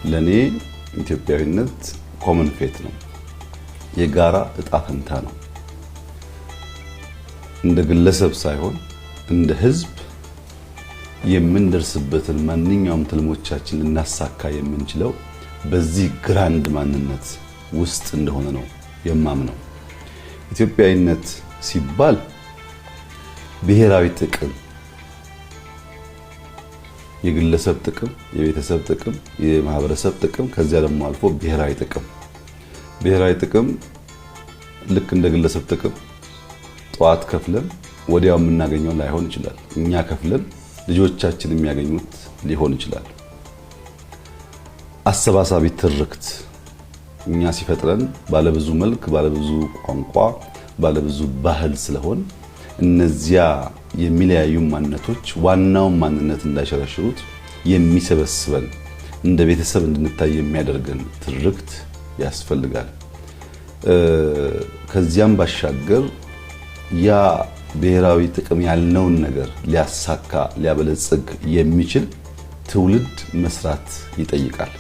ለኔ ኢትዮጵያዊነት common fate ነው፣ የጋራ እጣ ፈንታ ነው። እንደ ግለሰብ ሳይሆን እንደ ሕዝብ የምንደርስበትን ማንኛውም ትልሞቻችን ልናሳካ የምንችለው በዚህ grand ማንነት ውስጥ እንደሆነ ነው የማምነው። ኢትዮጵያዊነት ሲባል ብሔራዊ ጥቅም፣ የግለሰብ ጥቅም፣ የቤተሰብ ጥቅም፣ የማህበረሰብ ጥቅም፣ ከዚያ ደግሞ አልፎ ብሔራዊ ጥቅም። ብሔራዊ ጥቅም ልክ እንደ ግለሰብ ጥቅም ጠዋት ከፍለን ወዲያው የምናገኘው ላይሆን ይችላል። እኛ ከፍለን ልጆቻችን የሚያገኙት ሊሆን ይችላል። አሰባሳቢ ትርክት እኛ ሲፈጥረን ባለብዙ መልክ፣ ባለብዙ ቋንቋ፣ ባለብዙ ባህል ስለሆን እነዚያ የሚለያዩ ማንነቶች ዋናውን ማንነት እንዳይሸረሽሩት የሚሰበስበን፣ እንደ ቤተሰብ እንድንታይ የሚያደርገን ትርክት ያስፈልጋል። ከዚያም ባሻገር ያ ብሔራዊ ጥቅም ያልነውን ነገር ሊያሳካ፣ ሊያበለጽግ የሚችል ትውልድ መስራት ይጠይቃል።